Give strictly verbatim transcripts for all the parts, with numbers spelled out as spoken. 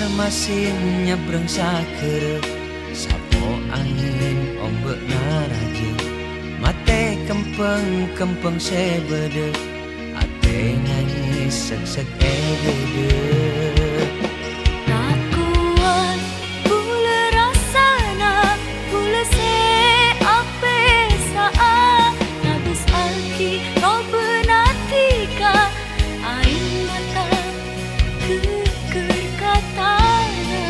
Masin nyabrang sagara, sapo angin omba'na raja. Mate kempeng-kempeng se badha, ate nyanyi sek-sek e dada. Ta' kowat pole rasana, pole se apesa'a, nabus alki robbana tika, ain mata geger ka tana.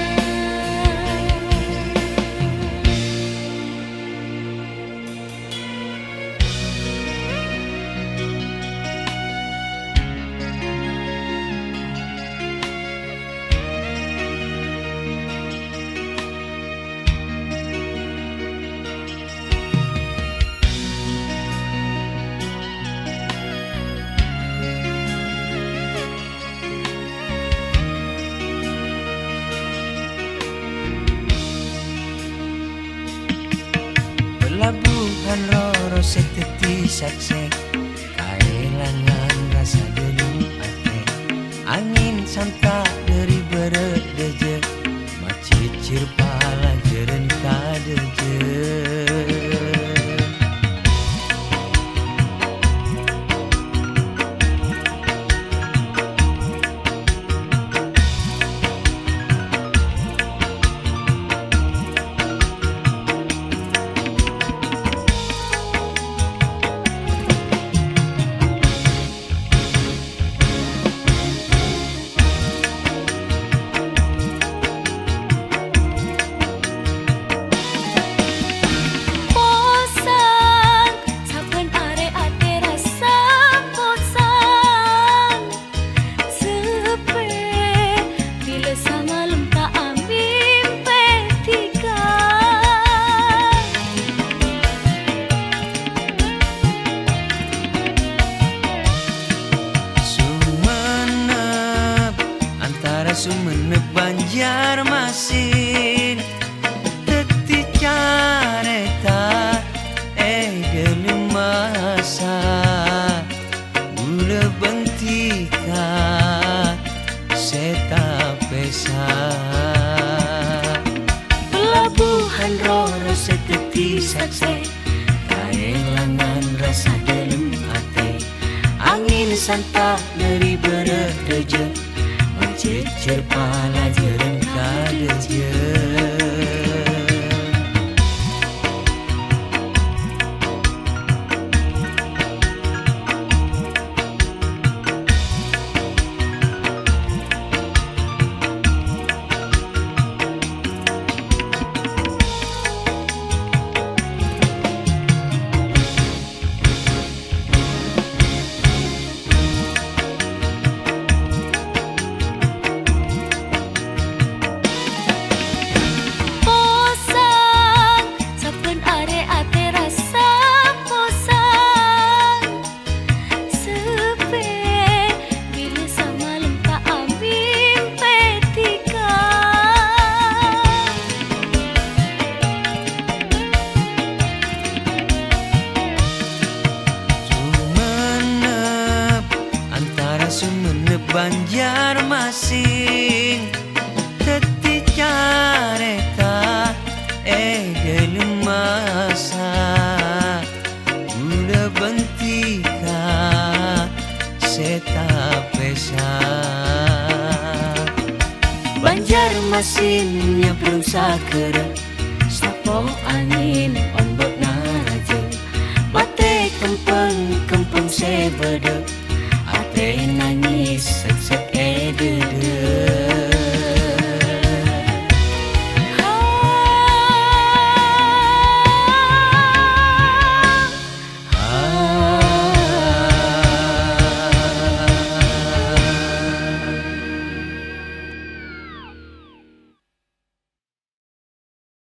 Pelabuhan roro se daddi sakse, kaelangan rasa dalem ate. Angin santa' dhari barat daja, majhijhir palajaran ka daja. Posang, saben are ate rasa posang. Sepe, bila samalem ta' amimpe tika. Sumenep, antara Sumenep Banjarmasin, daddi careta e dalem masa. Mula bendika se ta' pesa. Pelabuhan roro se daddi sakse, kaelangan rasa dalem ate. Angin santa' dhari barat daja, majhijhir palajaran ka daja. Posang, saben are ate rasa posang. Sepe, bila samalem ta' amimpe tika. Sumenep, antara Sumenep Banjarmasin, daddi careta e dalem masa. Mula bendika se ta' pesa. Banjarmasin nyabrang sagara, sapo angin omba'na raja. Mate kempeng-kempeng se badha, ate nangis sek-sek